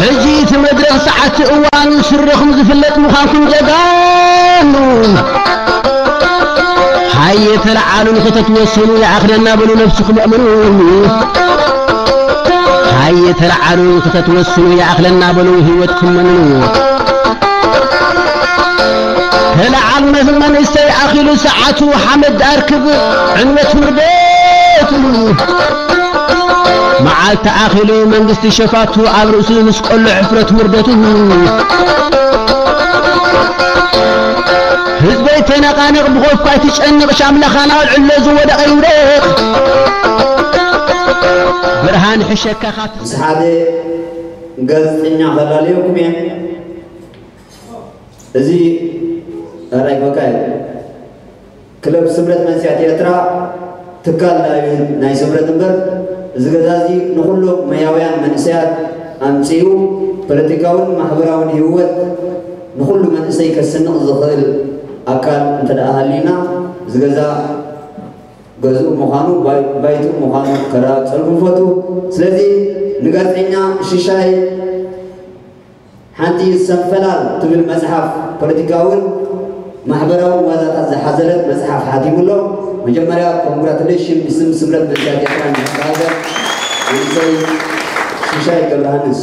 ሕጂ እቲ መድረኽ ሰዓት እዋኑ ስርኹም ዝፍለጥ ምዃንኩም ጀጋኑ። ሃየ ተለዓሉ ንኽተትወስኑ ይኣኽለና በሉ ነብስኹም ኣእምኑ። ሃየ ተለዓሉ ንኽተትወስኑ ይኣኽለና በሉ ህይወትኩም መንኑ። ተለዓሉ ነዚ መንእሰይ ኣኺሉ ሰዓቱ ሓመድ ኣርክብ ዕንወት ውርደት። መዓልቲ ኣኺሉ መንግስቲ ሸፋቱ ኣብ ርእሱ ምስ ቀሎ ሕፍረት ውርደቱ። ህዝበይ ተነቓነቕ ብኾፍካ ኣይትጨነቕ ሻምላኻ ናውዕሎ ዝወደቐ ይውደቕ። ብርሃን ሕሸካ ካብ ምስ ሓደ ጋዜጠኛ ከላለየኩም እየ። እዚ ራይ ኮካይ ክለብ ስምረት መንስያት ኤርትራ ትካል ናይ ናይ ስምረት እምበር፣ እዚ ገዛ እዚ ንኹሎም መያውያን መንእሰያት ኣምጺኡ ፖለቲካውን ማሕበራውን ህይወት ንኹሉ መንእሰይ ከስንቕ ዝኽእል ኣካል እንተ ደኣ ሃሊና፣ እዚ ገዛ ገዝኡ ምዃኑ፣ ባይ- ባይትኡ ምዃኑ ከረጋግጸልኩም ፈቱ። ስለዚ ንጋዜጠኛ ሽሻይ ሓንቲ ሰንፈላል ትብል መጽሓፍ፣ ፖለቲካውን ማሕበራውን ዋዛታት ዝሓዘለት መጽሓፍ ሓቲሙ ኣሎ። መጀመርያ ኮንግራቱሌሽን ብስም ስምረት መንእሰያት ኤርትራ ንዝተሃገር መንእሰይ ሽሻይ ገብረሃንስ።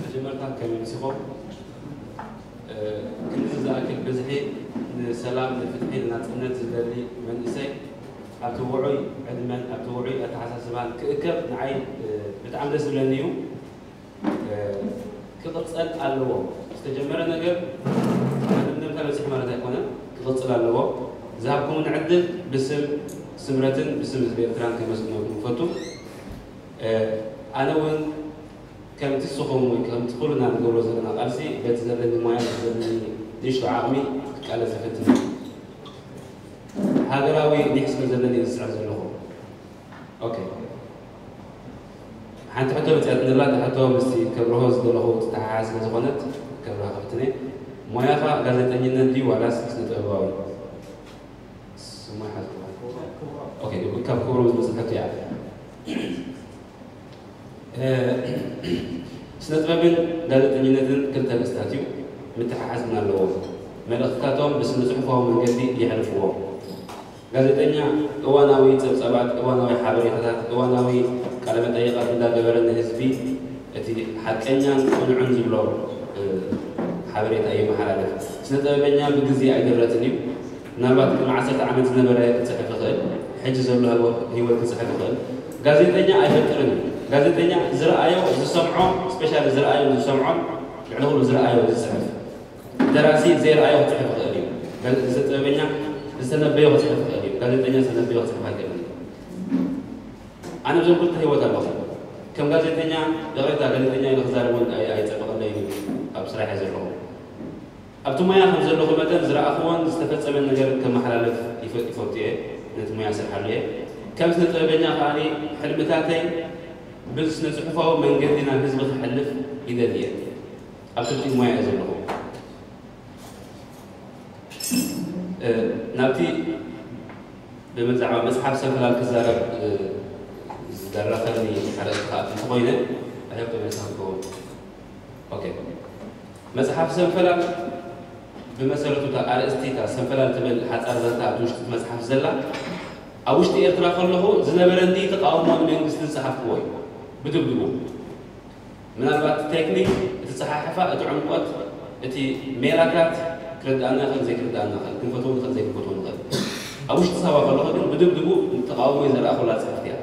መጀመርታ ከመይ መሲኹም? እ፣ ክንድዚ ዝኣክል ብዝሒ ንሰላም፣ ንፍትሒ፣ ንናጽነት ዝደሊ መንእሰይ ኣብቲ ውዑይ ዕድመን ኣብቲ ውዑይ ኣተሓሳስባን ክእከብ ንዓይ፣ እ፣ ብጣዕሚ ደስ ዝብለኒ እዩ። እ፣ ክቕጸል ኣለዎ። ዝተጀመረ ነገር መደምደምታ በጺሑ ማለት ኣይኮነን፣ ክቕጽል ኣለዎ። ዝሃብኩምኒ ዕድል ብስም ስምረትን ብስም ህዝቢ ኤርትራን ከመስግነኩም እፈቱ። እ፣ ኣነ እውን ከምቲ ንስኹም ወይ ከምቲ ኩልና ንገብሮ ዘለና ቃልሲ በቲ ዘለኒ ሞያ በቲ ዘለኒ ንእሽቶ ዓቕሚ ክቃለስ ዝፈትን እየ። ሃገራዊ ኒሕ ስለ ዘለኒ እየ ዝጽዕር ዘለኹ። ኦኬ። ሓንቲ ሕቶ መጺኣትኒ ኣላ፣ እታ ሕቶ ምስቲ ከብርሆ ዝደለኹ ትተሓሓዝ ስለ ዝኾነት ከብርሃ ክፍትን እየ። ሞያኻ ጋዜጠኝነት ድዩ ዋላስ ስነ ጥበባዊ? ስሙ ይሓዝኩ። ኦኬ፣ ካብ ክብሮም ዝመጽእ ሕቶ እያ። እ፣ ስነ ጥበብን ጋዜጠኝነትን ክልተ ርእስታት እዩ፣ ምትሓሓዝ ግን ኣለዎም። መልእኽትታቶም ብስነ ጽሑፋዊ መንገዲ የሕልፍዎ። ጋዜጠኛ እዋናዊ ጸብጻባት፣ እዋናዊ ሓበሬታታት፣ እዋናዊ ቃለ መጠይቓት እንዳገበረ ንህዝቢ እቲ ሓቀኛን ቅኑዕን ዝብሎ፣ እ፣ ሓበሬታ የመሓላልፍ። ስነ ጥበበኛ ብግዜ ኣይድረትን እዩ። ምናልባት ቅድሚ ዓሰርተ ዓመት ዝነበረ ክጽሕፍ ይኽእል፣ ሕጂ ዘሎ ህይወት ክጽሕፍ ይኽእል። ጋዜጠኛ ኣይፈጥርን እዩ። ጋዜጠኛ ዝረኣዮ፣ ዝሰምዖ፣ ስፔሻሊ ዝረኣዮ ዝሰምዖን ልዕሊ ኩሉ ዝረኣዮ ዝጽሕፍ። ደራሲ ዘይረኣዮ ክጽሕፍ ይኽእል እዩ። ጋዜ-፣ ጥበበኛ ዝተነበዮ ክጽሕፍ ይኽእል እዩ። ጋዜጠኛ ዝተነበዮ ክጽሕፍ ኣይክእልን እዩ። ኣነ ብዞም ክልተ ህይወት ኣለኹ። ከም ጋዜጠኛ፣ ይቕሬታ፣ ጋዜጠኛ ኢለ ክዛረብ እውን ኣይ-፣ ኣይጸብቐለይን እዩ ኣብ ስራሕ እየ ዘለኹ። ኣብቲ ሞያ ከም ዘለኹ መጠን ዝረኣኽዎን ዝተፈጸመን ነገር ከመሓላልፍ ይፈ-፣ ይፈቱ እየ። ነቲ ሞያ እሰርሓሉ እየ። ከም ስነ ጥበበኛ ከኣ ሕልምታተይ ብስነ ጽሑፋዊ መንገዲ ናብ ህዝቢ ከሕልፍ ይደሊ እየ። ኣብ ትሕቲ ሞያ እየ ዘለኹ። እ፣ ናብቲ ብመዛዕባ መጽሓፍ ሰንፈላል ክዛረብ፣ እ፣ ዝደረኸኒ ኣርእስቲ ክኣቱ እንተኾይነ፣ I hope ተመሊስካ ክትከውን። ኦኬ። መጽሓፍ ሰንፈላል ብመሰረቱ እታ ኣርእስቲ እታ ሰንፈላል ትብል ሓጻር ዛንታ ኣብቲ ውሽጢ እቲ መጽሓፍ ዘላ፣ ኣብ ውሽጢ ኤርትራ ከለኹ ዝነበረኒ ተቃውሞ ንመንግስቲ ዝጸሓፍክዎ እዩ። ብድብድቡ። ምናልባት ቴክኒክ፣ እቲ ጸሓሕፋ፣ እቲ ዕምቆት፣ እቲ ሜላታት ክርድኣና ይኽእል፣ ዘይክርድኣና ይኽእል፣ ክንፈትዎ ንኽእል፣ ዘይክንፈትዎ ንኽእል። ኣብ ውሽጢ ሳዋ ከለኹ ግን ብድብድቡ ተቃውሞይ ዘርኣኹላ ጽሕፍቲ እያ።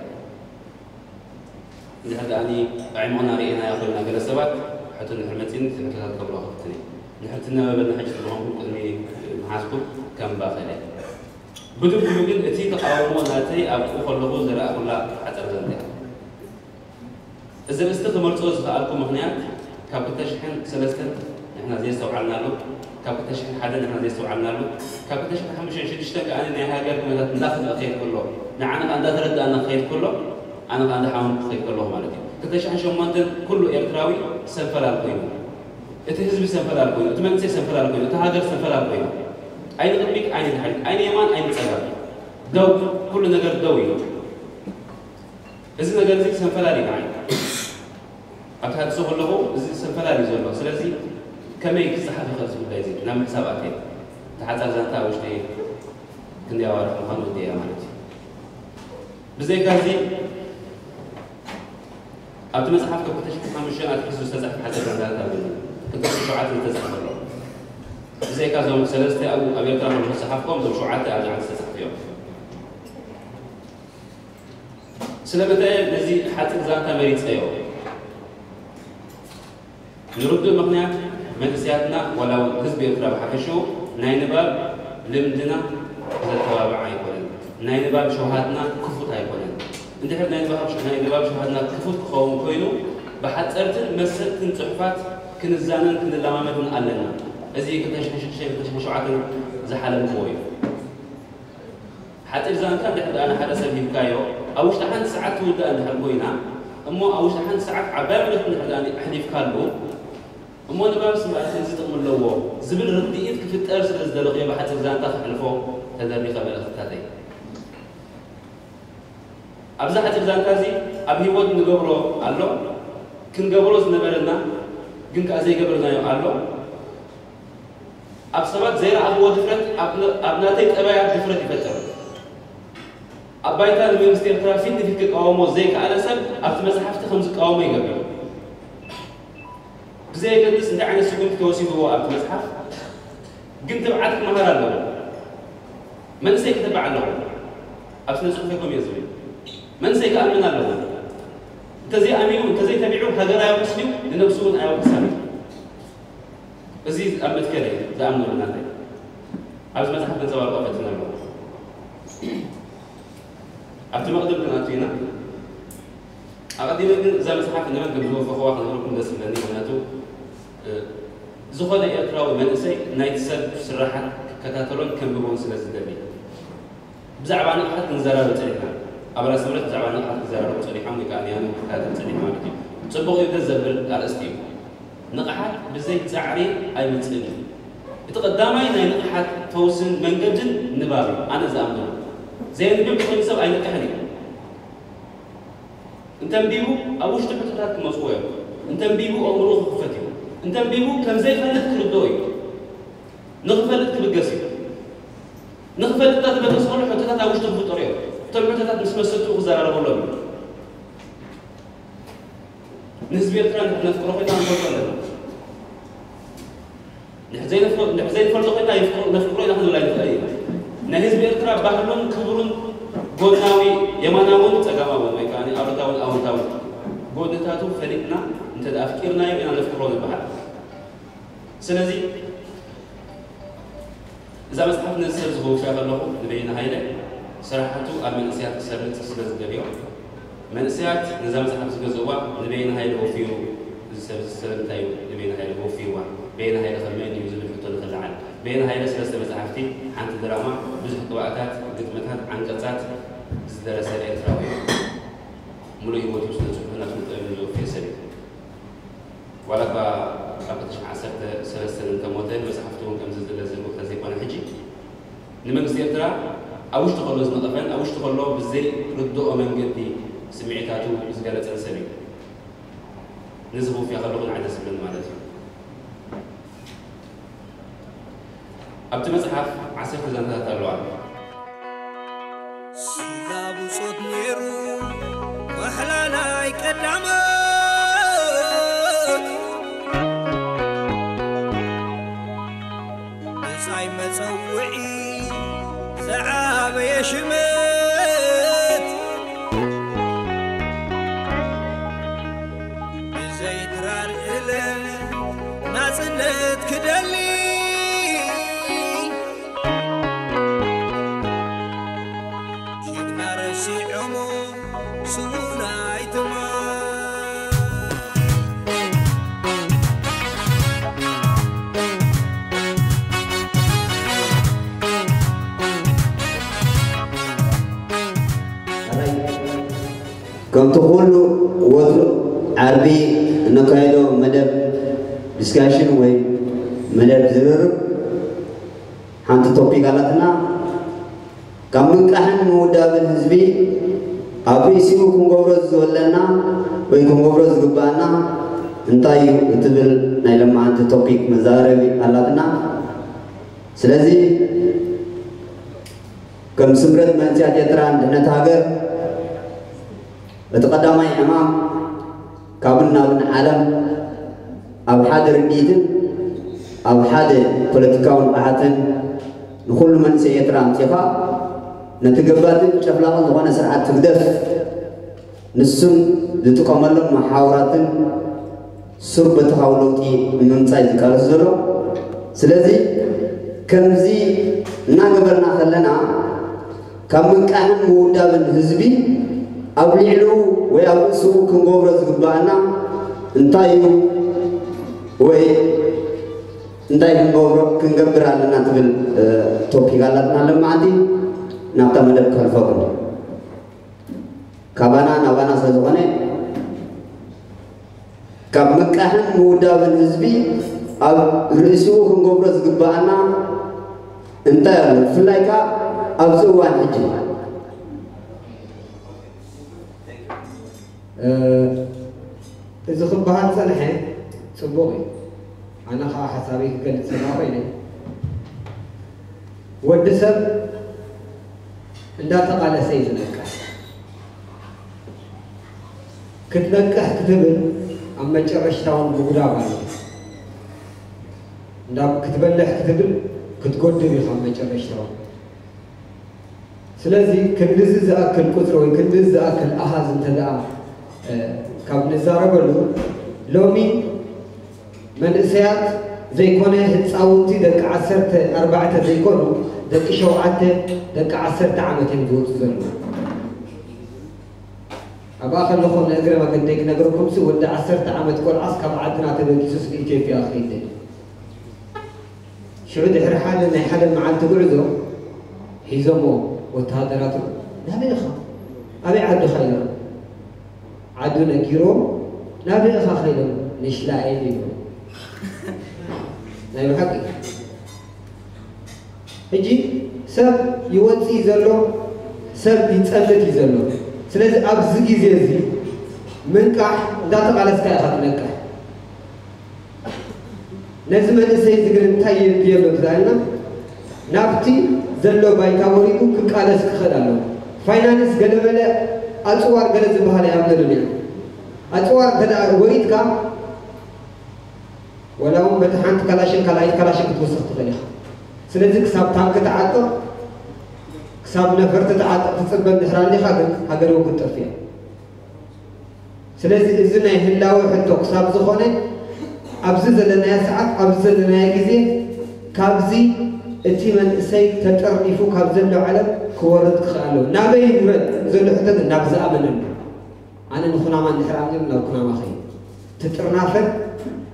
እንድሕር ደኣኒ ኣዕሚቕና ርኢናዮ ኮይንና፣ ገለ ሰባት ሕቶ እንድሕር መጺእኒ፣ እቲ ሕቶታት ከብርሆ ክፍትን እየ። እንድሕር ትነበበልና ሕጂ ተዝኾንኩም ቅድሚ ምሓዝኩም ከም ባኸለ። ብድብድቡ ግን እቲ ተቃውሞ ናተይ ኣብኡ ከለኹ ዘርኣኹላ ሓጻር ዛንታ እያ። እዚ ርእስቲ ክመርጾ ዝኸኣልኩ ምኽንያት፣ ካብ ክልተ ሽሕን ሰለስተን ንሕና ዘየስተውዓልናሉ፣ ካብ ክልተ ሽሕን ሓደን ንሕና ዘይስተውዓልናሉ፣ ካብ ክልተ ሽሕን ሓሙሽተን ሽዱሽተን ከኣ ናይ ሃገር ኩነታት እንዳኸፍአ ክኸይድ ከሎ፣ ንዓና ከኣ እንዳተረዳእና ክኸይድ ከሎ፣ ኣነ ከኣ እንዳሓመምኩ ክኸይድ ከለኹ ማለት እዩ። ክልተ ሽሕን ሸሞንተን ኩሉ ኤርትራዊ ሰንፈላል ኮይኑ፣ እቲ ህዝቢ ሰንፈላል ኮይኑ፣ እቲ መንእሰይ ሰንፈላል ኮይኑ፣ እቲ ሃገር ሰንፈላል ኮይኑ፣ ኣይንቕድሚት ኣይንድሕሪት፣ ኣይንየማን ኣይንጸጋም፣ ደው፣ ኩሉ ነገር ደው እዩ። እዚ ነገር እዚ ሰንፈላል እዩ ንዓይ። ኣብቲ ሃዲሶ ከለኹ እዚ ሰንፈላል እዩ ዘሎ። ስለዚ ከመይ ክጸሓፍ ይኽእል እዚ ጉዳይ እዚ ናብ ምሕሳብ ኣትየ። እቲ ሓጻር ዛንታ ኣብ ውሽጢ ክንደይ ኣዋርሕ ምዃኑ ወዲኣ ማለት እዩ። ብዘይካ እዚ ኣብቲ መጽሓፍ ካብ ክልተ ሽሕን ሓሙሽተን ኣትሒዙ ዝተጻሕፈ ሓጺር ዛንታታት ኣለኒ። ክልተ ሽሕን ሸውዓተን ዝተጻሕፈ ኣሎ። ብዘይካ እዞም ሰለስተ ኣብኡ ኣብ ኤርትራ ከለኹ ዝጸሓፍኮም እዞም ሸውዓተ ኣብዚ ዓዲ ዝተጻሕፉ እዮም። ስለምንታይ ነዚ ሓጺር ዛንታ መሪጸዮ? ንርዱእ ምኽንያት መንእሰያትና ዋላ እውን ህዝቢ ኤርትራ ብሓፈሽኡ ናይ ንባብ ልምድና ዘተባብዕ ኣይኮነን። ናይ ንባብ ሸውሃትና ክፉት ኣይኮነን። እንድሕር ናይ ንባብ ናይ ንባብ ሸውሃትና ክፉት ክኸውን ኮይኑ ብሓጸርትን መሰጥትን ጽሑፋት ክንዛነን ክንለማመድን ኣለና። እዚ ክልተ ሽሕን ሽዱሽተን ክልተ ሽሕን ሸውዓተን ዝሓለምክዎ እዩ። ሓጺር ዛንታ እንድሕር ደኣ ንሓደ ሰብ ሂብካዮ፣ ኣብ ውሽጢ ሓንቲ ሰዓት ትውዳእ እንድሕር ኮይና፣ እሞ ኣብ ውሽጢ ሓንቲ ሰዓት ዓባይ መልእኽቲ እንድሕር ደኣ ኣሕሊፍካሉ፣ እሞ ንባብስ ማለት እዚ ጥቕሚ ኣለዎ ዝብል ርድኢት ክፍጠር ስለ ዝደለኹ እየ ብሓጺር ዛንታ ከሕልፎ ተደሪኸ መልእኽትታተይ። ኣብዚ ሓጺር ዛንታ እዚ ኣብ ህይወት ንገብሮ ኣሎ፣ ክንገብሮ ዝነበረና ግን ከኣ ዘይገበርናዮ ኣሎ። ኣብ ሰባት ዘይረኣኽዎ ድፍረት ኣብ ነ-፣ ኣብ ናተይ ጠባያት ድፍረት ይፈጥር። ኣብ ባይታ ንመንግስቲ ኤርትራ ፊት ንፊት ክቃወሞ ዘይከኣለ ሰብ ኣብቲ መጽሓፍቲ ከም ዝቃወሞ ይገብር። ብዘየገድስ እንታይ ዓይነት ስጉምቲ ተወሲድዎ ኣብቲ መጽሓፍ ግን ትብዓት ክመሃር ኣለዎ። መንእሰይ ክትባዕ ኣለዎ። ኣብ ስነ ጽሑፍ ይኮም እየ ዝብል። መንእሰይ ክኣምን ኣለዎ። እንተዘይኣሚኑ፣ እንተዘይተቢዑ ሃገር ኣየውርስ ድዩ? ንነብሱ እውን ኣየውርሳን እዩ። እዚ ኣብ መትከል እየ ዝኣምነሉ ናተይ። ኣብዚ መጽሓፍ ከንጸባርቆ ፈቲነ ኣለኹ። ኣብቲ መቕድም ክንኣቱ ኢና። ኣቐዲመ ግን እዛ መጽሓፍ ንመን ከም ዝወፈኽዋ ክነግረኩም ደስ ይብለኒ። ምኽንያቱ፣ እ፣ ዝኾነ ኤርትራዊ መንእሰይ ናይቲ ሰብ ስራሓት ክከታተሎን ከንብቦን ስለ ዝደሊ። ብዛዕባ ንቕሓት ክንዘራረብ ጸኒሕና። ኣባላት ስምረት ብዛዕባ ንቕሓት ክዘራረቡ ጸኒሖም ወይ ከኣ ንያኑ ክከታተል ጸኒሑ ማለት እዩ። ጽቡቕ እዩ ደስ ዘብል ኣርእስቲ እዩ። ንቕሓት ብዘይ ጻዕሪ ኣይመጽእን እዩ። እቲ ቀዳማይ ናይ ንቕሓት ፈውስን መንገድን ንባብ እዩ። ኣነ ዝኣምኖ። ዘየንብብ ኮይኑ ሰብ ኣይነቅሕን እዩ። እንተንቢቡ ኣብ ውሽጡ ሕቶታት ክመጽዎ እዮም። እንተንቢቡ ኣእምሮ ክኽፈት እዩ። እንተንቢቡ ከም ዘይፈልጥ ክርድኦ እዩ። ንኽፈልጥ ክብገስ እዩ። ንኽፈልጥ እናተበገስ ከሎ ሕቶታት ኣብ ውሽጡ ክፍጠሩ እዮም። እቶም ሕቶታት ምስ መሰልትኡ ክዘራረበሎም እዩ። ንህዝቢ ኤርትራ እንድሕር ነፍቅሮ ኮይና ንፈልጦ ኣለና። እንድሕር ዘይነፍ-፣ እንድሕር ዘይንፈልጦ ኮይና ይፍቅሮ-፣ ነፍቅሮ ኢና ክንብል ኣይንኽእል ኢና። ናይ ህዝቢ ኤርትራ ባህሉን ክብሩን ጎናዊ የማናውን ጸጋማውን ወይ ከኣ ኣሉታውን ኣወንታውን ጎድንታቱ ፈሊጥና እንተ ደኣ ኣፍቂርናዮ ኢና ነፍቅሮ ንበሃል። ስለዚ እዛ መጽሓፍ ነዚ ሰብ ዝኸውፍያ ከለኹ ንበይነ ሃይለ ስራሕቱ ኣብ መንእሰያት ክሰርጽ ስለ ዝደልዮ፣ መንእሰያት ነዛ መጽሓፍ ዝገዝእዋ ንበይነ ሃይለ ወፍዩ፣ እዚ ሰብ እዚ ስለምንታይ እዩ ንበይነ ሃይለ ወፍይዋ? በየነ ሃይለ ከ መን እዩ ዝብል ሕቶ ንኽልዓል። በየነ ሃይለ ሰለስተ መጽሓፍቲ፣ ሓንቲ ድራማ፣ ብዙሕ ቅባእታት፣ ግጥምታት፣ ዓንቀጻት ዝደረሰ ኤርትራዊ እዩ። ሙሉእ ህይወቱ ስነ ጽሑፍን ኣብ ስነ ጥበብን ዘወፍየ ሰብ እዩ። ዋላ እኳ ኣብ ክልተ ሽሕን ዓሰርተ ሰለስተን እንተሞተ፣ መጽሓፍቱ እውን ከምዚ ዝድለ ዝህቡ እንተዘይኮነ ሕጂ፣ ንመንግስቲ ኤርትራ ኣብ ውሽጢ ከሎ ዝነቐፈን ኣብ ውሽጢ ከሎ ብዘይ ርድኦ መንገዲ ስምዒታቱ ዝገለጸን ሰብ እዩ። ነዚ ክውፍያ ከለኹ ንዓይ ደስ ዝብለኒ ማለት እዩ። ኣብቲ መጽሓፍ ዓሰርተ ዛንታታት ኣለዋ። ስጋ ብጾት ነይሩ ወሕላ ናይ ቀዳሞት ብጻይ መጸውዒ ዝዓበየ ሽመት ብዘይ ድራር እለ ናጽነት ክደሊ ጅግና ረሲዖሞ ስሙና ኣይትማ ከምቲ ኩሉ ወትሩ ዓርቢ እነካይዶ መደብ ዲስካሽን ወይ መደብ ዝርርብ ሓንቲ ቶፒክ ኣላትና። ካብ ምንቃሕን ምውዳብን ህዝቢ ኣብ ርእሲኡ ክንገብሮ ዝወለና ወይ ክንገብሮ ዝግባኣና እንታይ እዩ እትብል ናይ ለማዓንቲ ቶፒክ መዛረቢ ኣላትና። ስለዚ ከም ስምረት መንእሰያት ኤርትራን ድሕነት ሃገር እቲ ቀዳማይ ዕማም ካብን ናብን ዓለም ኣብ ሓደ ርድኢትን ኣብ ሓደ ፖለቲካዊ ንቕሓትን ንኹሉ መንእሰይ ኤርትራ ኣምጺኻ ነቲ ገባትን ጨፍላቕን ዝኾነ ስርዓት ህግደፍ ንሱን ዝጥቀመሎም መሓውራትን ሱር በተኻዊ ለውጢ ንምምጻእ እዩ ዝቃለስ ዘሎ። ስለዚ ከምዚ እናገበርና ከለና ካብ ምንቃሕን ምውዳብን ህዝቢ ኣብ ልዕሊኡ ወይ ኣብ ርእሱ ክንገብሮ ዝግባኣና እንታይ እዩ ወይ እንታይ ክንገብሮ ክንገብር ኣለና ትብል ቶፒክ ኣላትና ለማዓንቲ ናብታ መደብ ከሕልፈኩም። ካባና ናባና ስለ ዝኾነ ካብ ምንቃሕን ምውዳብን ህዝቢ ኣብ ርእሲኡ ክንገብሮ ዝግባኣና እንታይ ኣሎ? ብፍላይ ከኣ ኣብዚ እዋን ሕጂ እዚ ክበሃል ጸንሐ ጽቡቕ እዩ። ኣነ ከዓ ሓሳበይ ክገልጽ ዝደለኹ ኮይነ ወዲ ሰብ እንዳተቓለሰ እዩ ዝነቅሕ። ክትነቅሕ ክትብል ኣብ መጨረሽታ እውን ምጉዳብ ኣሎ። እንዳ ክትበልሕ ክትብል ክትጎድብ ኢኻ ኣብ መጨረሽታ እውን። ስለዚ ክንድዚ ዝኣክል ቁፅሪ ወይ ክንድዚ ዝኣክል ኣሃዝ እንተ ደኣ ካብ ንዛረበሉ ሎሚ መንእሰያት ዘይኮነ ህፃውንቲ ደቂ ዓሰርተ ኣርባዕተ ዘይኮኑ ደቂ ሸውዓተ ደቂ ዓሰርተ ዓመት እዮም ዝወፁ ዘለዉ። ኣብኣ ከለኹ ንእግረ መገደይ ክነግረኩምሲ ወዲ ዓሰርተ ዓመት ቆልዓስ ካብ ዓድና ተበጊሱስ ንኢትዮጵያ ክኸይድ ደልዩ። ሽዑ ድሕሪ ሓደ ናይ ሓደ መዓልቲ ጉዕዞ ሒዞሞ ወተሃደራቱ ናበይ ኢኻ? ኣበይ ዓድኻ ኢሎም ዓዱ ነጊሮም ናበይ ኢኻ ከይዶም ንሽላኤል ኢሎም ናይ ብሓቂ ሕጂ ሰብ ይወፅእ እዩ ዘሎ፣ ሰብ ይፀንት እዩ ዘሎ። ስለዚ ኣብዚ ግዜ እዚ ምንቃሕ እንዳተቓለስካ ኢኻ ትነቅሕ። ነዚ መንእሰይ እዚ ግን እንታይ የድልዮ ኣሎ ትለኣልና? ናብቲ ዘሎ ባይታ ወሪዱ ክቃለስ ክኽእል ኣለዎ። ፋይናንስ ገለመለ ኣፅዋር ገለ ዝበሃል ኣይኣምነሉን እየ። ኣፅዋር እንተ ደኣ ወሪድካ ወላ እውን በቲ ሓንቲ ካላሽን ካልኣይቲ ካላሽን ክትወስኽ ትኽእል ኢኻ። ስለዚ ክሳብ ታንክ ትዓጥቕ ክሳብ ነፈርቲ ትዓጥቕ ትፅበ እንድሕር ኣሊኻ ግን ሃገር እውን ክትጠፍእ እያ። ስለዚ እዚ ናይ ህላወ ሕቶ ክሳብ ዝኾነ ኣብዚ ዘለናዮ ሰዓት ኣብዚ ዘለናዮ ግዜ ካብዚ እቲ መንእሰይ ተጠርኒፉ ካብ ዘሎ ዓለም ክወርድ ክኽእል ኣለዎ። ናበይ ንበል ዘሎ ሕቶ ግን ናብ ዝኣመነሉ ኣነ ንኩናማ እንድሕር ኣሚኑ ናብ ኩናማ ኸይድ እቲ ጥርናፈን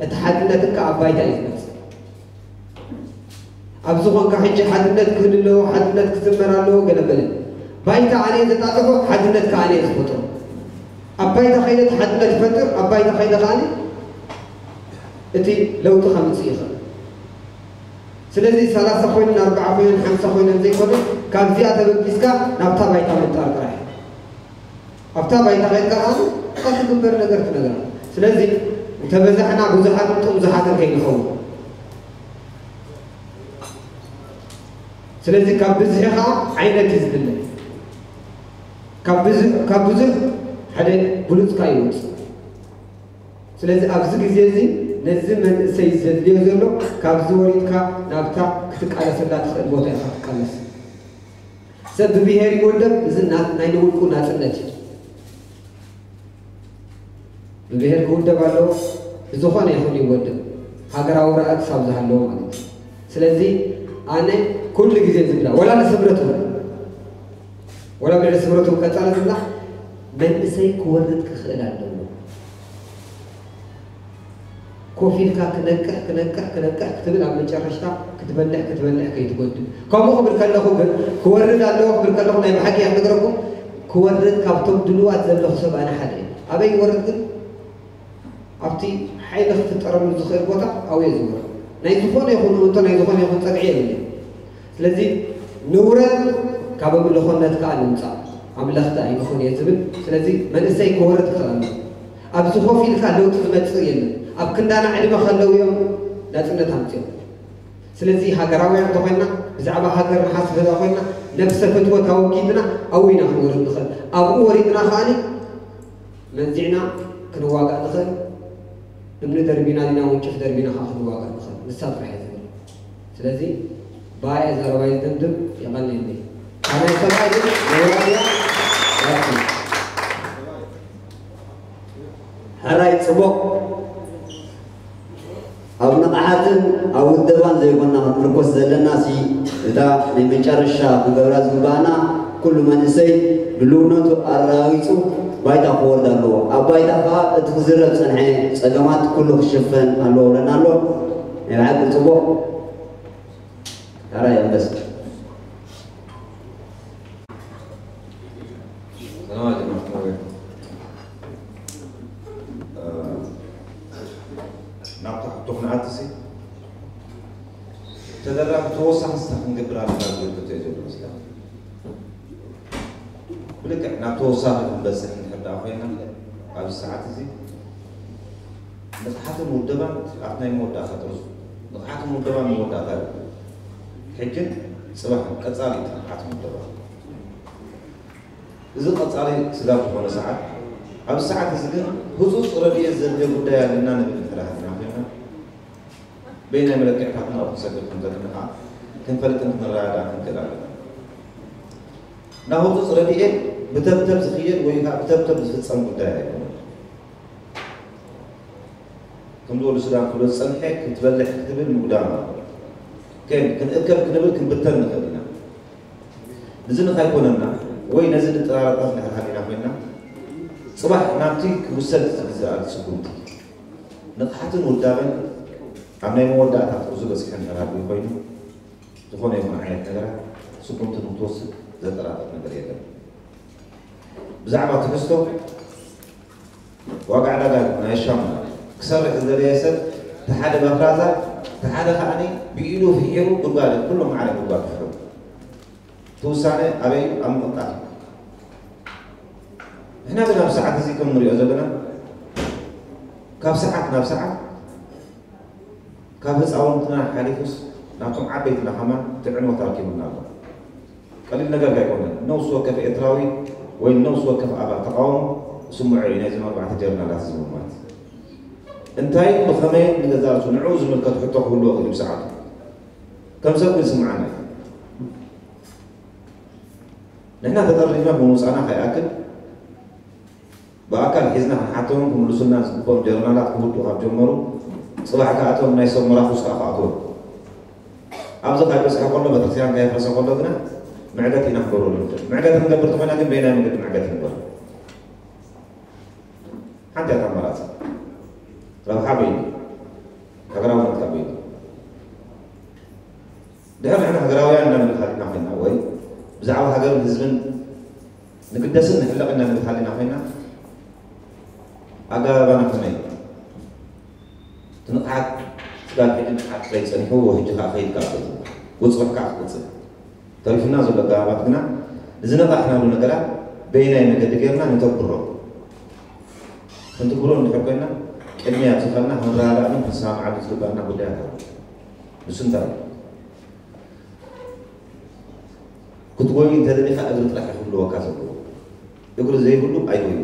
እቲ ሓድነትን ከኣ ኣብ ባይታ እዩ ዝመጽእ። ኣብ ዝኾንካ ሕጂ ሓድነት ክህሉ ኣለዎ፣ ሓድነት ክዝመር ኣለዎ ገለ በለ። ባይታ ኣነ እየ ዘጣጥሖ፣ ሓድነት ከኣ ኣነ እየ ዝፈጥሮ። ኣብ ባይታ ከይደ እቲ ሓድነት ይፈጥር፣ ኣብ ባይታ ከይደ ከኣ እቲ ለውጢ ከምጽእ ይኽእል። ስለዚ ሰላሳ ኮይኑን ኣርባዓ ኮይኑን ሓምሳ ኮይኑን ዘይኮነ ካብዚኣ ተበጊስካ ናብታ ባይታ ምጣር ጥራሕ። ኣብታ ባይታ ከይድካ ከኣ እታ ትግበር ነገር ትነግራ። ስለዚ እንተበዛሕና ብዙሓትን ጥምዙሓትን ከይንኸውን። ስለዚ ካብ ብዝሒ ከኣ ዓይነት እዩ ዝድለ። ካብ ብዙሕ ሓደ ብሉጽ ከኣ ይወጽእ። ስለዚ ኣብዚ ግዜ እዚ ነዚ መንእሰይ ዘድልዮ ዘሎ ካብዚ ወሪድካ ናብታ ክትቃለሰላ ትኽእል ቦታ ኢኻ ትቃለስ። ሰብ ብብሄር ይወደብ፣ እዚ ናይ ንውልቁ ናጽነት እዩ። ብብሄር ክውደብ ኣለዎ፣ ብዝኾነ ይኹን ይወደብ፣ ሃገራዊ ራኢ ክሳብ ዝሃለዎ ማለት እዩ። ስለዚ ኣነ ኩሉ ግዜ ዝብላ፣ ወላ ንስምረት እውን፣ ወላ ብልዕሊ ስምረት እውን ቀጻሊ ዝብላ፣ መንእሰይ ክወርድ ክኽእል ኣለዎ። ኮፍ ኢልካ ክነቅሕ ክነቅሕ ክነቅሕ ክትብል ኣብ መጨረሽታ ክትበልሕ ክትበልሕ ከይትጎድል። ከምኡ ክብል ከለኹ ግን ክወርድ ኣለዎ ክብል ከለኹ ናይ ብሓቂ እየ ክነግረኩም ክወርድ ካብቶም ድሉዋት ዘለኹ ሰብ ኣነ ሓደ እየ። ኣበይ ይወርድ ግን? ኣብቲ ሓይሊ ክፍጠረሉ ዝኽእል ቦታ ኣብኡ እየ ዝወርድ። ናይ ዝኾነ ይኹን እምንቶ፣ ናይ ዝኾነ ይኹን ጸግዒ የብለይ። ስለዚ ንውረድ፣ ካብ ኣምልኾነት ከኣ ንምጻእ፣ ኣምለኽቲ ኣይንኹን እየ ዝብል። ስለዚ መንእሰይ ክወርድ ክኽእል ኣለዎ። ኣብዚ ኮፍ ኢልካ ለውጢ ዝመጽእ የለን። ኣብ ክንዳና ዕድመ ከለዉ እዮም ናጽነት ኣምጺኦም። ስለዚ ሃገራውያን እንተኾይና፣ ብዛዕባ ሃገር ንሓስብ እንተኾይና፣ ነብሰ ፍትወት ኣወጊድና ኣብኡ ኢና ክንወርድ ንኽእል። ኣብኡ ወሪድና ከኣኒ መንዚዕና ክንዋጋእ ንኽእል። እምኒ ደርቢና ዲና ወንጭፍ ደርቢና ከዓ ክንዋጋእ ንኽእል። ንሳ ጥራሕ እያ ዝብል። ስለዚ ብኣየ ዘረባይ ዝድምድም። የቐንየለይ። ካናይ ሰብኣይ ግን መውራድያ ያቱ። ሕራይ ጽቡቕ። ኣብ ንቕሓትን ኣብ ውደባን ዘይኮና ክንምርኮስ ዘለናሲ፣ እታ ናይ መጨረሻ ክንገብራ ዝግባኣና፣ ኩሉ መንእሰይ ድልውነቱ ኣረጋጊጹ ባይታ ክወርድ ኣለዎ። ኣብ ባይታ ከኣ እቲ ክዝረብ ዝጸንሐ ጸገማት ኩሉ ክሽፈን ኣለዎ ብለና ኣሎ። ናይ ብሓቂ ጽቡቕ። ሕራይ ኣንበሳ። ሰላም ጀማዓ። ናብቲ ሕቶ ክንኣትሲ፣ ተደራቢ ተወሳኺ ስታ ክንገብር ኣለና ዝብል ሕቶ እዩ ዘሎ መስለኒ። ብልክዕ ናብ ተወሳኺ ክንበፅሕ እንድሕር ደኣ ኮይና፣ ኣብዚ ሰዓት እዚ ንቕሓትን ውደባን ኣብቲ ናይ መወዳእታ ጥርዙ፣ ንቕሓትን ውደባን መወዳእታ እዩ። ሕጅን ጽባሕን ቀጻሊ እዩ ንቕሓትን ውደባን። እዚ ቀጻሊ ስጋብ ዝኾነ ሰዓት፣ ኣብዚ ሰዓት እዚ ግን ህጹጽ ረድኤት ዘድልዮ ጉዳይ ኣለና ንብል እንድሕር ሃሊና ኮይና፣ በየናይ መለክዕታትና ኣብኡ ክንሰግር ከም ዘለና ከዓ ክንፈልጥን ክንረዳዳእን ክንክእል ኣለና። ናብ ህጹጽ ረድኤት ብተብተብ ዝኽየድ ወይ ከዓ ብተብተብ ዝፍጸም ጉዳይ ኣይኮነን። ከም ዝበሉ ሱዳን ክብሎ ዝጸንሐ፣ ክትበልሕ ክትብል ምጉዳም ኣሎ። ከን-፣ ክንእከብ ክንብል ክንብተን ንኽእል ኢና። ንዚ ንኻይኮነና ወይ ነዚ ንጠራረጣት እንድሕር ሃሊና ኮይንና፣ ጽባሕ ናብቲ ክውሰድ ዝግዝኣሉ ስጉምቲ፣ ንቕሓትን ውዳበን ኣብ ናይ መወዳእታ ጥርዙ በጺሑ እንድሕር ሃልዩ ኮይኑ፣ ዝኾነ ይኹን ዓይነት ነገራት ስጉምቲ ንክትወስድ ዘጠራጥር ነገር የለን። ብዛዕባ ትሕዝቶ ዋጋ ዕዳጋ ናይ ሻሙና ክሰርሕ ዝደለየ ሰብ፣ እቲ ሓደ በፍራዛ፣ እቲ ሓደ ከዓኒ ብኢዱ ፍሒሩ ጉድጓድ፣ ኩሎም ማዕረ ጉድጓድ ፍሕሩ። እቲ ውሳነ ኣበይ እዩ? ኣብ ምቕንጣፍ እዩ። ንሕና ግን ኣብ ሰዓት እዚ ከም ንሪኦ ዘለና፣ ካብ ሰዓት ናብ ሰዓት፣ ካብ ህፃውንትና ሓሊፉስ ናብቶም ዓበይትና ከማን እቲ ዕንወት ኣርኪቡና ኣሎ። ቀሊል ነገር ኣይኮነን። ነፍሲ ወከፍ ኤርትራዊ ወይ ነፍሲ ወከፍ ኣባል ተቓውሞ ዝስምዖ እዩ ናይዞም ኣርባዕተ ጀነራላት እዚ ምሟት። እንታይን ብኸመይን ንገዛእ ርእሱ ንዕኡ ዝምልከት ሕቶ ክህልዎ ይኽእል እዩ ብሰዓቱ። ከም ሰብ ግን ዝስምዓና እዩ። ንሕና ተጠርኒፍና ብምውፃእና ከይኣክል፣ ብኣካል ሒዝና ክንሓቶምን ክምልሱልና ዝግብኦም ጀነራላት ክውድኡ ካብ ጀመሩ፣ ጽባሕ ከኣ እቶም ናይ ሰብ መራኹስ ከኣ ክኣትዎም። ኣብዚ ካብ በጽሐ ከሎ፣ ቤተክርስትያን ከየፍረሰ ከሎ ግና፣ ምዕገት ኢና ክንገብረሉ ንኽእል። ምዕገት ክንገብር እንተኾይና ግን በየናይ መንገዲ ምዕገት ንግበር? ሓንቲ እያ እታ ኣማራጺ። ረብሓ በይኑ፣ ሃገራውነት ካብ በይኑ። ድሕር ንሕና ሃገራውያን ኢና ንብል ሃሊና ኮይና፣ ወይ ብዛዕባ ሃገርን ህዝብን ንግደስን ንሕለቕ ኢና ንብል ሃሊና ኮይና፣ ኣገባባና ከመይ? እቲ ንቕሓት ስጋብ ሕጂ ንቕሓት ከይጸኒሑ፣ ሕጂ ከኣ ከይድ ከኣ ክቕጽል፣ ውጽእ ከኣ ክቕጽል። ተሪፉና ዘሎ ኣገባባት ግና፣ ንዝነቓሕናሉ ነገራት በየናይ መገዲ ጌርና ንተግብሮ? ክንትግብሮ እንድሕር ኮይና፣ ቅድሚያ ኣብ ዝኸድና ክንረዳዳእሉን ክንሰማማዓሉ ዝግባኣና ጉዳያት ኣሎ። ንሱ እንታይ እዩ? ክትጎዩ እንተደሊኻ እግሪ ጥራሕ እዩ ክህልወካ ዘለዎ። እግሪ ዘይብሉ ኣይጎይን።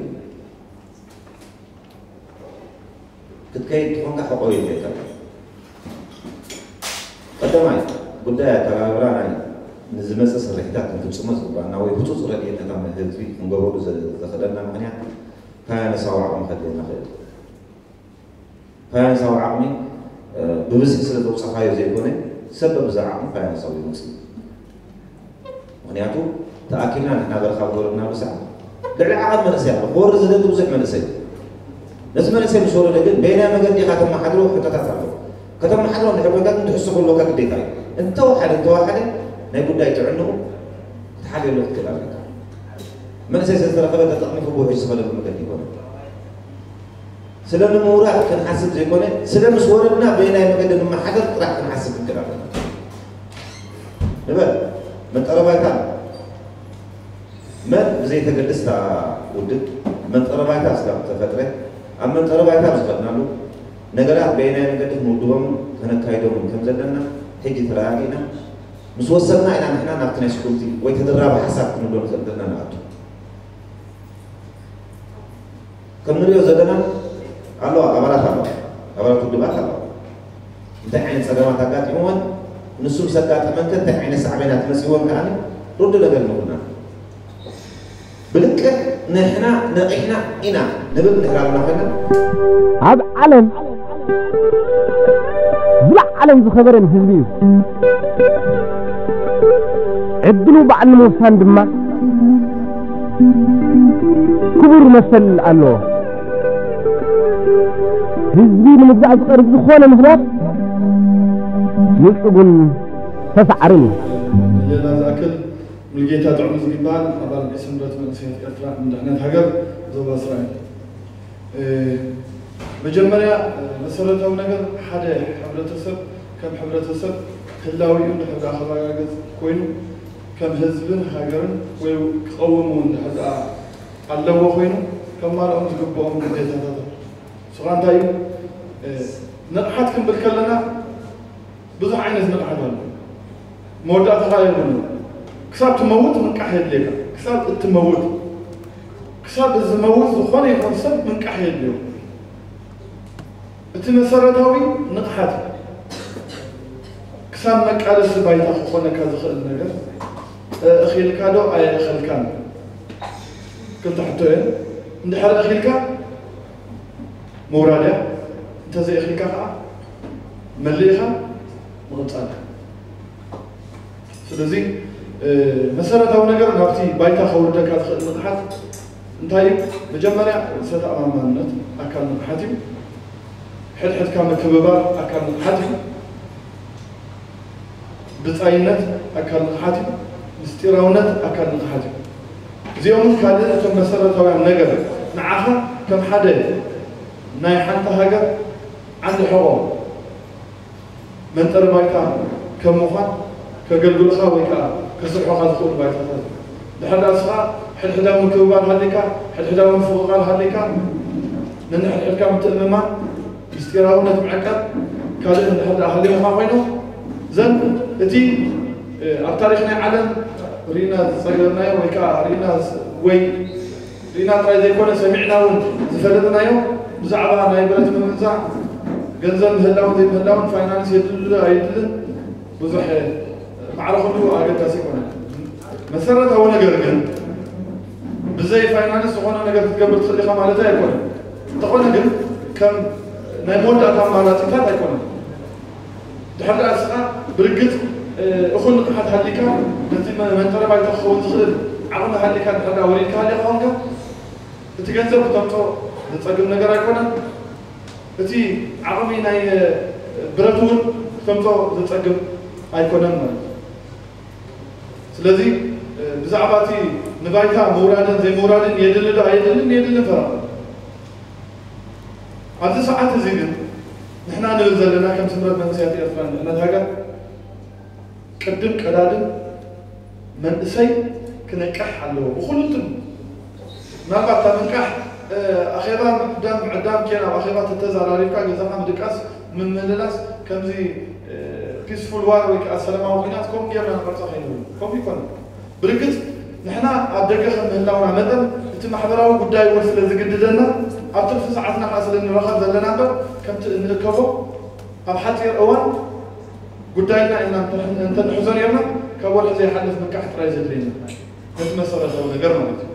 ክትከይድ ተኾንካ ሕቆ የድልየካ። ቀዳማይ ጉዳይ ኣተገባብራ ናይ ንዝመጽእ ስርሒታት ክንፍጽሞ ዝግባኣና ወይ ህጹጽ ረድኤት ነታ ህዝቢ ክንገብረሉ ዘ-፣ ዘኽእለና ምኽንያት ፋይናንሳዊ ዓቕሚ ከድልየና ይኽእል። ፋይናንሳዊ ዓቕሚ፣ እ፣ ብብዝሒ ስለ ዘውጻኻዮ ዘይኮነ፣ ሰብ በብዛ ዓቕሚ ፋይናንሳዊ ይመጽእ። ምኽንያቱ፣ ተኣኪብና ንሕና በረኻ ዝወረድናሉ ሰዓት፣ ልዕሊ ዓቐን መንእሰይ ኣሎ። ክወርድ ዝደሊ ብዙሕ መንእሰይ። ነዚ መንእሰይ ምስ ወረደ ግን፣ በየናይ መገዲ ኢኻ ተመሓድሮ? ሕቶታት ኣለዉ። ከተመሓድሮ እንድሕር ኮይንካ ግን፣ ትሕዝቶ ክህልወካ ግዴታ እዩ። እንተወሓደ፣ እንተወሓደ፣ ናይ ጉዳይ ጥዕንኡ ክትሓልየሉ ክትክእል ኣለካ። መንእሰይ ስለዝተረኸበ ተጠቕሚፉ ብውሕጅ ዝኸደሉ መገዲ ይኮነ። ስለ ንምውራድ ክንሓስብ ዘይኮነ፣ ስለ ምስ ወረድና በየናይ መገዲ ንመሓደር ጥራሕ ክንሓስብ ክንክእል ኣለና። ንበል፣ መጠረባይታ መን ብዘይተገድስ እታ ውድብ መንጠረባይታ ስጋብ ተፈጥረ፣ ኣብ መንጠረባይታ ዝኸድናሉ ነገራት በየናይ መገዲ ክንውድቦምን ከነካይዶምን ከም ዘለና ሕጂ ተረጋጊእና ምስ ወሰንና ኢና ንሕና ናብቲ ናይ ስኩልቲ ወይ ተደራቢ ሓሳብ ክንብሎ ንኽእል ዘለና ንኣቱ። ከም ንሪኦ ዘለና ኣለዋ ኣባላት ኣለዋ ኣባላት ውድባት ኣለዋ እንታይ ዓይነት ፀገማት ኣጋጢምወን ንሱ ምስ ኣጋጠመን ከ እንታይ ዓይነት ሳዕቤናት መፂወን ከኣ ርዱ ነገር ንኹና ብልክዕ ንሕና ነቒሕና ኢና ንብል ንሕራልና ኮይና ኣብ ዓለም ዝለዓለን ዝኸበረን ህዝቢ እዩ። ዕድሉ ባዕሉ ንምውሳን ድማ ክቡር መሰል ኣለዎ። ህዝቢ ንምግዛእ ዝቐርብ ዝኾነ ምኽንያት ንጹጉን ተሳዓርን እዩ። ሌላ ዝኣክል ሙሉጌታ ጥዑም ዝግባል ኣባል ቤት ስምረት መንእሰያት ኤርትራ ንድሕነት ሃገር ዞባ እስራኤል። መጀመርያ መሰረታዊ ነገር ሓደ ሕብረተሰብ ከም ሕብረተሰብ ህላዊኡ እንድሕር ደኣ ክረጋገጽ ኮይኑ ከም ህዝብን ሃገርን ወይ ክቐውም እውን እንድሕር ደኣ ኣለዎ ኮይኑ ከማልኦም ዝግብኦም ግዴታታት ኣሎ። ንሱ ኸኣ እንታይ እዩ? ንቕሓት ክንብል ከለና ብዙሕ ዓይነት ንቕሓት ኣሎ። መወዳእታ ኸኣ የብሉን። ክሳብ ትመውት ምንቃሕ የድልየካ። ክሳብ እትመውት፣ ክሳብ ዝመውት ዝኾነ ይኹን ሰብ ምንቃሕ የድልዮ። እቲ መሰረታዊ ንቕሓት እዩ። ክሳብ መቃለሲ ባይታ ክኾነካ ዝኽእል ነገር እኺልካ ዶ ኣየእኸልካን ክልተ ሕቶ እየን። እንድሕር እኺልካ ምውራድ እያ። እንተዘይእኺልካ ከዓ መሊእኻ ምቕፃል እያ። ስለዚ መሰረታዊ ነገር ናብቲ ባይታ ከውርደካ ዝኽእል ንቕሓት እንታይ እዩ? መጀመርያ ርእሰ ተኣማማንነት ኣካል ንቕሓት እዩ። ሕድሕድካ ምክብባር ኣካል ንቕሓት እዩ። ብጻይነት ኣካል ንቕሓት እዩ። ምስጢራውነት ኣካል ንቕሓት እዩ። እዚኦምን ካልእ እቶም መሰረታውያን ነገር ንዓኻ ከም ሓደ ናይ ሓንቲ ሃገር ዓንዲ ሕቖ መንጠሪ ባይታ ከም ምዃን ከገልግሉኻ ወይ ከዓ ከስርሑኻ ዝኽእሉ ባይታታት እዮም። ድሕር ደኣ ንስኻ ሕድሕዳዊ ምክብባር ሃልይካ፣ ሕድሕዳዊ ምፍቕቓር ሃልይካ፣ ነንሕድሕድካ ምትእምማን፣ ምስጢራውነት ምዕቃብ፣ ካልእን ድሕር ደኣ ሃልዩኻ ኮይኑ፣ ዘን እቲ ኣብ ታሪኽ ናይ ዓለም ርኢና ዝጸገብናዮ ወይ ከዓ ርኢና ወይ ርኢና ጥራይ ዘይኮነ ሰሚዕና እውን ዝፈለጥናዮ ብዛዕባ ናይ ብረት ምምንዛዕ ገንዘብ ምህላውን ዘይምህላውን ፋይናንስ የድሊ ዶ ኣየድልን ብዙሕ ማዕረ ኩሉ ኣገዳሲ ኣይኮነን። መሰረታዊ ነገር ግን ብዘይ ፋይናንስ ዝኾነ ነገር ክትገብር ትኽእል ኢኻ ማለት ኣይኮነን። እንተኾነ ግን ከም ናይ መወዳእታ ኣማራፂታት ኣይኮነን። ድሕር ደኣ ንስኻ ብርግፅ እኹል ንቕሓት ሃልይካ ነቲ መንጠረ ባይታ ክኸውን ዝኽእል ዓቕሚ ሃልይካ ድሕር ደኣ ወሪድካ ሃልያ ክኾንካ እቲ ገንዘብ ክተምፅኦ ዘፀግም ነገር ኣይኮነን። እቲ ዓቕሚ ናይ ብረት እውን ክተምፅኦ ዘፀግም ኣይኮነን ማለት እዩ። ስለዚ ብዛዕባ እቲ ንባይታ ምውራድን ዘይምውራድን የድሊ ዶ ኣየድልን የድልን ፈረቕ ኣብዚ ሰዓት እዚ ግን ንሕና ንብል ዘለና ከም ስምረት መንእሰያት ኤርትራ ንድሕነት ሃገር ቅድም ቀዳድም መንእሰይ ክነቅሕ ኣለዎ ብኹሉትም ምናልባት እታ ምንቃሕ ኣኼባ ምዕዳም ምዕዳም ኬን ኣብ ኣኼባ ተተዛራሪብካ ገዛኻ ምድቃስ ምምልላስ ከምዚ ፒስፉል ዋር ወይ ከዓ ሰላማዊ ኩናት ከምኡ ጌርና ንቐርጾ ከይንብል ከምኡ ይኮነ ብርግጽ ንሕና ኣብ ደገ ከም ምህላውና መጠን እቲ ማሕበራዊ ጉዳይ እውን ስለ ዝግድደና ኣብ ትርፊ ሰዓትና ከዓ ስለ ንረኸብ ዘለና እምበር ከምቲ እንእከቦ ኣብ ሓፂር እዋን ጉዳይና ኢና እንተንሕዞ ነርና ካብ ወርሒ ዘይሓልፍ ምንቃሕ ጥራይ ዘድልየና ነቲ መሰረታዊ ነገር ማለት እዩ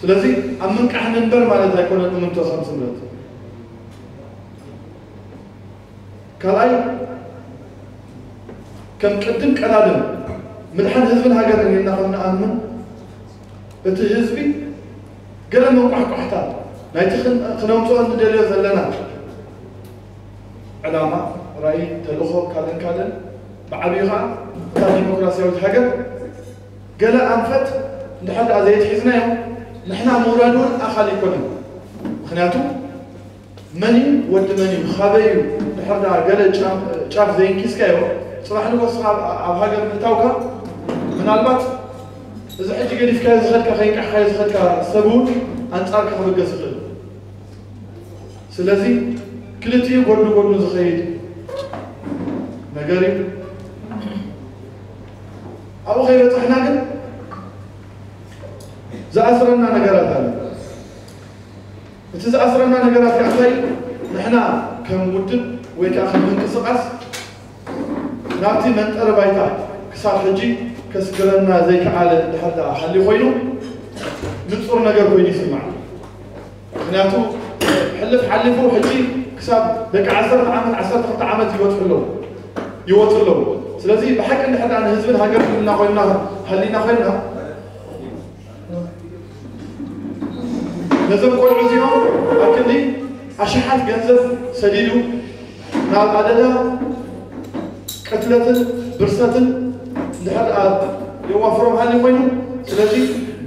ስለዚ ኣብ ምንቃሕ ንንበር ማለት ኣይኮነን እምንቶ ከም ስምረት ካልኣይ ከም ቅድም ቀዳድም ምድሓን ህዝብን ሃገርን ኢልና ከም ንኣምን እቲ ህዝቢ ገለ መንቋሕቋሕታ ናይቲ ክነምፅኦ እንደልዮ ዘለና ዕላማ፣ ራእይ፣ ተልእኾ ካልእን ካልእን ብዓብዩ ከዓ እታ ዲሞክራሲያዊት ሃገር ገለ ኣንፈት እንድሕር ደኣ ዘይትሒዝናዮ ንሕና ምውራድ እውን ኣኻል ኣይኮነን። ምኽንያቱ መን እዩ ወዲ መን እዩ፣ ካበይ እዩ፣ ድሕር ደኣ ገለ ጫፍ ዘይንኪስካዮ፣ ጽባሕ ንጎ ንስኻ ኣብ ሃገር ምእታውካ ምናልባት እዚ ሕጂ ገዲፍካዮ ዝኸድካ፣ ከይንቃሕካዮ ዝኸድካ ሰብ እውን ኣንጻርካ ክብገስ ይኽእል። ስለዚ ክልቲኡ ጎድኒ ጎድኑ ዝኸይድ ነገር እዩ። ኣብኡ ከይበጻሕና ግን ዝኣስረና ነገራት ኣሎ። እቲ ዝኣስረና ነገራት ከኣ እንታይ እዩ? ንሕና ከም ውድብ ወይ ከኣ ከም ምንቅስቃስ ናብቲ መንጠሪ ባይታ ክሳብ ሕጂ ከስግረና ዘይከኣለ እንድሕር ደኣ ሃልዩ ኮይኑ ንጹር ነገር ኮይኑ ይስማዕ። ምክንያቱ ሕልፍ ሓሊፉ ሕጂ ክሳብ ደቂ ዓሰርተ ዓመት ዓሰርተ ክልተ ዓመት ይወጽ ኣለዉ ይወጽ ኣለዉ። ስለዚ ብሓቂ እንድሕር ደኣ ንህዝብን ሃገር ሃልና ኮይና ሃሊና ኮይና ነዞም ቆልዑ እዚኦም ኣብ ክንዲ ኣሽሓት ገንዘብ ሰዲዱ ናብ ኣደዳ ቅትለትን ብርሰትን እንድሕር ደኣ የዋፍሮም ሃሊ ኮይኑ ስለዚ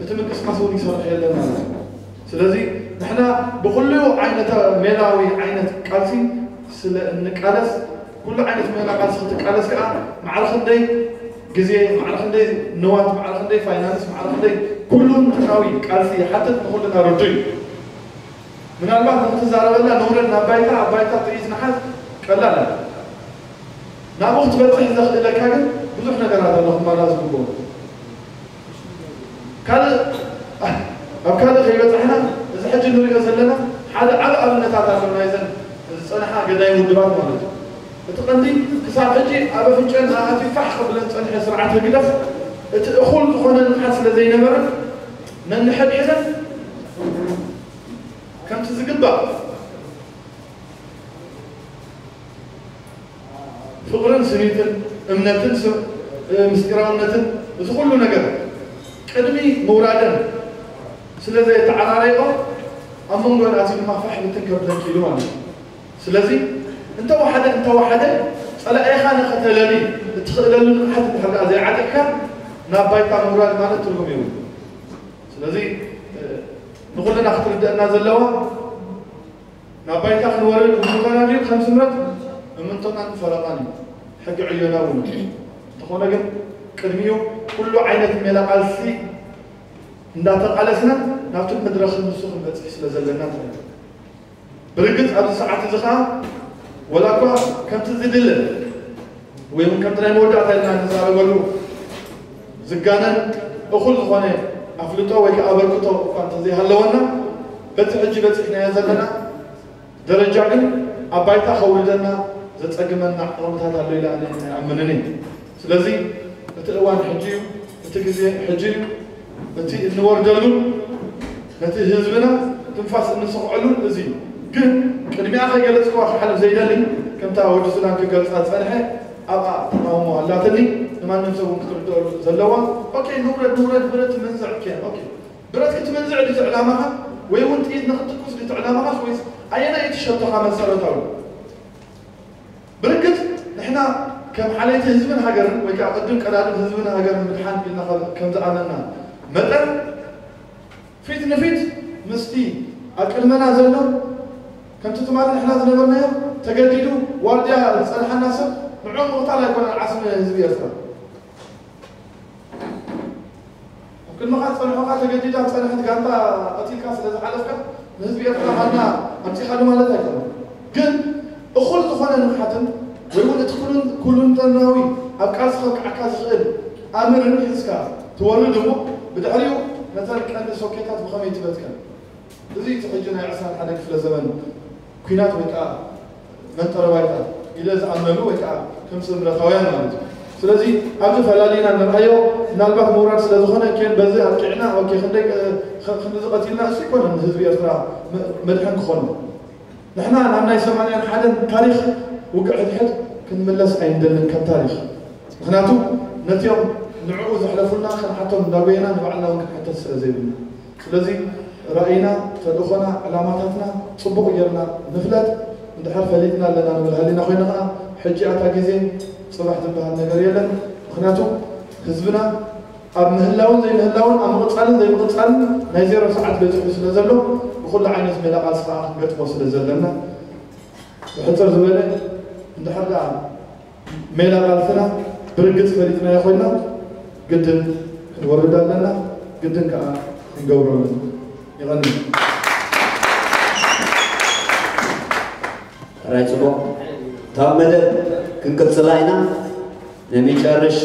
እቲ ምንቅስቃስ እውን ይሰርሕ የለን ማለት እዩ። ስለዚ ንሕና ብኩሉ ዓይነት ሜላዊ ዓይነት ቃልሲ ስለ እንቃለስ ኩሉ ዓይነት ሜላ ቃልሲ ክትቃለስ ከዓ ማዕረ ክንደይ ግዜ፣ ማዕረ ክንደይ ንዋት፣ ማዕረ ክንደይ ፋይናንስ፣ ማዕረ ክንደይ ኩሉ ንጥራዊ ቃልሲ ይሓትት ንኩልና ርዱ እዩ። ምናልባት ንክትዛረበላ ንውረድ ናብ ባይታ ኣብ ባይታ ጥይት ንሓዝ ቀላል ኣለ ናብኡ ክትበፅሕ ዘኽእለካ ግን ብዙሕ ነገራት ኣሎ ክማላ ዝግብኦ ካልእ ኣብ ካልእ ከይበፃሕና እዚ ሕጂ ንሪኦ ዘለና ሓደ ዓብ ኣብነታት ኣሎ ናይዘን ዝፀንሓ ገዳይ ውድባት ማለት እዩ። እቲ ቀንዲ ክሳብ ሕጂ ኣብ ኣፍንጨን ኣእትዩ ፋሕ ከብለን ዝፀንሐ ስርዓት ህግደፍ እቲ እኹል ዝኾነ ንቕሓት ስለ ዘይነበረ ነንሕድሕደን ከምቲ ዝግባእ ፍቕርን ስኒትን እምነትን ምስጢራውነትን እዚ ኩሉ ነገር ቅድሚ ምውራደን ስለ ዘየተዓራረዮ ኣብ መንጎን ኣትዩ ድማ ፋሕ ብትን ከብለን ክኢሉ ማለት እዩ። ስለዚ እንተወሓደ እንተወሓደ ጸላኢኻ ንኸተለሊ እትኽእለሉ ንቕሓት እንድሕር ደኣ ዘይዓጢቕካ ናብ ባይታ ምውራድ ማለት ትርጉም የብሉ። ስለዚ ንኹልና ክትርደአና ዘለዋ ናብ ባይታ ክንወርድ እምንቶና ድዩ ከም ስምረት እምንቶናን ፈረቓን እዩ። ሕጊ ዕዮና እውን እንተኾነ ግን ቅድሚኡ ኩሉ ዓይነት ሜላ ቃልሲ እንዳተቓለስና ናብቲ መድረኽ ንሱ ክንበፅሕ ስለ ዘለና ማለት እዩ። ብርግፅ ኣብዚ ሰዓት እዚ ከዓ ወላ እኳ ከምቲ ዝድለ ወይ እውን ከምቲ ናይ መወዳእታ ኢልና ንዛረበሉ ዝጋነን እኹል ዝኾነ ኣፍልጦ ወይ ከዓ ኣበርክቶ እኳ እንተዘይሃለወና በቲ ሕጂ በፂሕናዮ ዘለና ደረጃ ግን ኣብ ባይታ ከውርደና ዘፀግመና ዓቕምታት ኣሎ ኢለ ኣነ ኣይኣምንን እየ። ስለዚ እቲ እዋን ሕጂ እዩ፣ እቲ ግዜ ሕጂ እዩ። እቲ እንወርደሉን ነቲ ህዝብና ትንፋስ እንስኽዐሉን እዚ እዩ። ግን ቅድሚኣ ከይገለፅክዋ ክሓልፍ ዘይደሊ ከምታ ወዲ ሱዳን ክገልፃ ዝፀንሐ ኣብኣ ተቃውሞ ኣላትኒ። ንማንም ሰብ እውን ክትርድአሉ ዘለዋ ኦኬ ንውረድ ንውረድ ብረት መንዝዕ ኬን ኦኬ ብረት ክትመንዝዕ ድዩ ዕላማኻ ወይ እውን ጥይት ንክትኩስ ድዩ ዕላማኻስ ወይስ ኣየናይ እቲ ሸቶኻ መሰረታዊ? ብርግፅ ንሕና ከም ሓለይቲ ህዝብን ሃገርን ወይ ከዓ ቅድም ቀዳድም ህዝብን ሃገርን ምድሓን ኢልና ከም ዝኣመንና መጠን ፊት ንፊት ምስቲ ኣብ ቅድመና ዘሎ ከምቲ ትማሊ ንሕና ዝነበርናዮ ተገዲዱ ዋርድያ ዝፀንሓና ሰብ ንዕኡ ምቕታል ኣይኮነን ዓስቢ ህዝቢ ኤርትራ። ኣብ ቅድመኻ ዝፀንሑኻ ተገዲዳ ዝፀንሐት ጋንታ ቀቲልካ ስለ ዝሓለፍካ ንህዝቢ ኤርትራ ሃና ኣምፂኻሉ ማለት ኣይኮነን። ግን እኹል ዝኾነ ንቕሓትን ወይ እውን እቲ ኩሉንተናዊ ኣብ ቃልሲ ከብቅዓካ ዝኽእል ኣምርን ሒዝካ ትወርድ እሞ ብድሕሪኡ ነተን ቀንዲ ሶኬታት ብኸመይ ትበትከን? እዚ እቲ ሕጂ ናይ ዕስራን ሓደን ክፍለ ዘመን ኲናት ወይ ከዓ መንጠረ ባይታ ኢለ ዝኣምነሉ ወይ ከዓ ከም ስምረታውያን ማለት እዩ። ስለዚ ኣብዚ ፈላሊና ንርኣዮ ምናልባት ምውራድ ስለ ዝኾነ ኬን በዚ ኣብቂዕና ኦኬ ክንደይ ክንዲ ዝቐቲልና እሱ ይኮነ ንህዝቢ ኤርትራ መድሕን ክኾኑ ንሕና ናብ ናይ ሰማንያን ሓደን ታሪኽ ውግእ ሕድሕድ ክንምለስ ኣይንደልን ከም ታሪኽ ምክንያቱ ነቲኦም ንዕኡ ዘሕለፉልና ክንሓቶም እንዳጎየና ንባዕልና እውን ክንሕተት ስለ ዘይብልና ስለዚ ራእይና ተልእኾና ዕላማታትና ፅቡቕ ጌርና ንፍለጥ እንድሕር ፈሊጥና ኣለና ንብል ሃሊና ኮይና ከዓ ሕጂ ኣታ ግዜ ፅባሕ ዝበሃል ነገር የለን ምክንያቱ ህዝብና ኣብ ምህላውን ዘይምህላውን ኣብ ምቕጻልን ዘይምቕጻልን ናይ ዜሮ ሰዓት በጺሑ ስለ ዘሎ ብኹሉ ዓይነት ሜላ ቃልሲ ከዓ ክንገጥሞ ስለ ዘለና ብሕጽር ዝበለ እንድሕር ደኣ ሜላ ቃልስና ብርግጽ ፈሊጥናዮ ኮይና ግድን ክንወርድ ኣለና፣ ግድን ከዓ ክንገብሮ ኣለና። ይቐንል። ራይ ጽቡቕ። እታ መደብ ክንቅጽላ ኢና። ናይ መጨረሻ